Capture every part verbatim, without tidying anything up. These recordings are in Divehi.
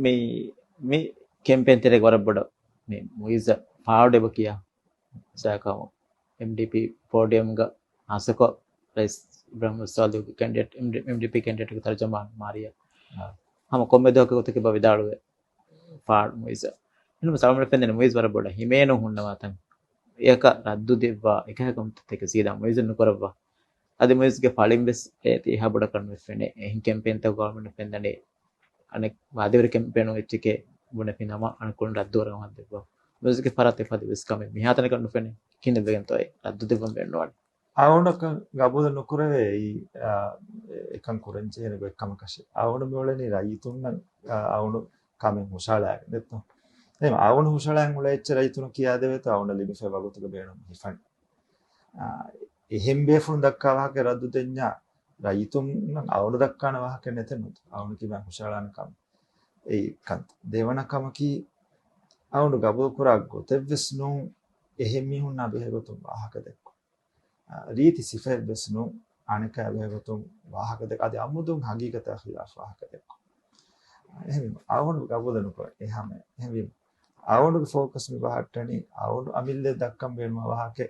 މި މި ކެމްޕޭން ތެރޭގަ ވަރަށް ބޮޑަށް މި މުއިއްޒަށް ފާޑު އެބަ ކިޔާ ސާކާމު އެމްޑީޕީ ޕޯޑިއަމްގަ ހާއްސަކޮށް ރައީސް އިބްރާހިމް ސޯލިހުގެ ކެންޑިޑޭޓް، އެމްޑީޕީ ކެންޑިޑޭޓްގެ ތަރުޖަމާން މާރިޔާ. ހަމަ ކޮންމެ ދުވަހަކު ގޮތަކަށް އެބަ ވިދާޅުވޭ ފާޑު މުއިއްޒަށް. އެހެންވެ ސަލާމަތް ފެންނަނީ މުއިއްޒު ވަރަށް ބޮޑަށް ހިމޭނުން ހުންނަވާ ތަން. އެއަކަށް ރައްދު ދެއްވާ އެކަހަލަ ކަންތައްތަކެއް ސީދާ މުއިއްޒު ނުކުރައްވާ. އަދި މުއިއްޒުގެ ފަޅިން ވެސް އޭތި އެހާ ބޮޑަކަށް ނުފެނޭ. އެހެން ކެމްޕޭންތަކުގަ ވަމުން ފެންނަނީ އަނެއް ވާދަވެރި ކެމްޕޭނުން އެއްޗެކޭ ބުނެފިނަމަ އަނެއްކޮޅުން ރައްދު އަރަން ދެއްވާ. މުއިއްޒުގެ ފަރާތުން އެފަދަ އިސްކަމެއް މިހާތަނަކަށް ނުފެނޭ. ކިހިނެއްވެގެންތޯ އެ ރައްދު ދެއްވަން ބޭނުންވާނީ؟ އަޅުގަނޑަކަށް ގަބޫލެއް ނުކުރެވޭ އެއީ، އާ، އެކަން ކުރަންޖެހޭނެ ގޮތް ކަމަކަށެއް. އަޅުގަނޑު މިއުޅެނީ ރައްޔިތުންނަށް، އާ، އަޅުގަނޑު ކަމެއް ހުށަހަޅައިގެން ދެއްތޯ. އެހެން އަޅުގަނޑު ހުށަހަޅައިގެން އުޅޭ އެއްޗެއް ރައްޔިތުންނަށް ކިޔާދެވޭތޯ އަޅުގަނޑަށް ލިބިފައިވާ ގޮތުގަ ބޭނުން ހިފަން. އާ، އެހެން ބޭފުޅުން ދައްކާ ވާހަކަ ރައްދު ދެންޏާ ރައްޔިތުންނަށް އަޅުގަނޑު ދައްކާނެ ވާހަކަ ނެތެއްނު. އަޅުގަނޑު ކިބައިން ހުށަހަޅާނެ ކަމެއް. އެއީ ކަންތައް. ދެވަނަ ކަމަކީ، އަޅުގަނޑު ގަބޫލުކުރާ ގޮތެއްވެސް ނޫން އެހެން މީހުންނާ ބެހޭގޮތުން ވާހަކަ ދެއްކުން. އާ، ރީތި ސިފައެއްވެސް ނޫން އަނެކާ ބެހޭގޮތުން ވާހަކަ ދެއްކުން. އަދި އަމުދުން ހަގީގަތާ ޚިލާފް ވާހަކަ ދެއްކުން. އެހެންވީމަ އަޅުގަނޑު ގަބޫލެއް ނުކުރޭ އެ ހަމަ. އެހެންވީމަ އަޅުގަނޑުގެ ފޯކަސް މި ބަހައްޓަނީ އަޅުގަނޑު އަމިއްލައަށް ދައްކަން ބޭނުންވާ ވާހަކަ.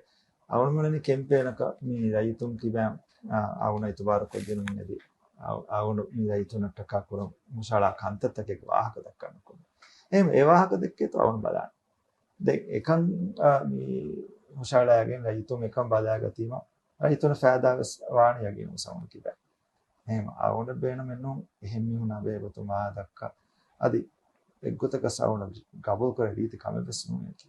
އަޅުގަނޑު މިއުޅެނީ ކެމްޕޭނަކަށް މި ރައްޔިތުން ކިބައިން، އާ، އަޅުގަނޑަށް އިތުބާރު ކޮށްދިނުމުން އެދި. އަޅު-، އަޅުގަނޑު މި ރައްޔިތުންނަށްޓަކާ ކުރަން ހުށަހަޅާ ކަންތައްތަކެއްގެ ވާހަކަ ދައްކަން ނުކުމެ. އެހެން އެ ވާހަކަ ދެއްކޭތޯ އަޅުގަނޑު ބަލާނެ. ދެން އެކަން، އާ، މި ހުށަހަޅައިގެން ރައްޔިތުން އެކަން ބަލައިގަތީމަ ރައްޔިތުންނަށް ފައިދާ ވެސް ވާނެ ޔަގީން ވެސް އަޅުގަނޑު ކިބައިން. އެހެން އަޅުގަނޑަށް ބޭނުމެއް ނޫން އެހެން މީހުންނާ ބެހޭގޮތުން ވާހަކަ ދައްކާ. އަދި އެއްގޮތަކަށް އަޅުގަނޑަށް ގަބޫލުކުރެވޭ ރީތި ކަމެއް ވެސް ނޫނޭ ކީ.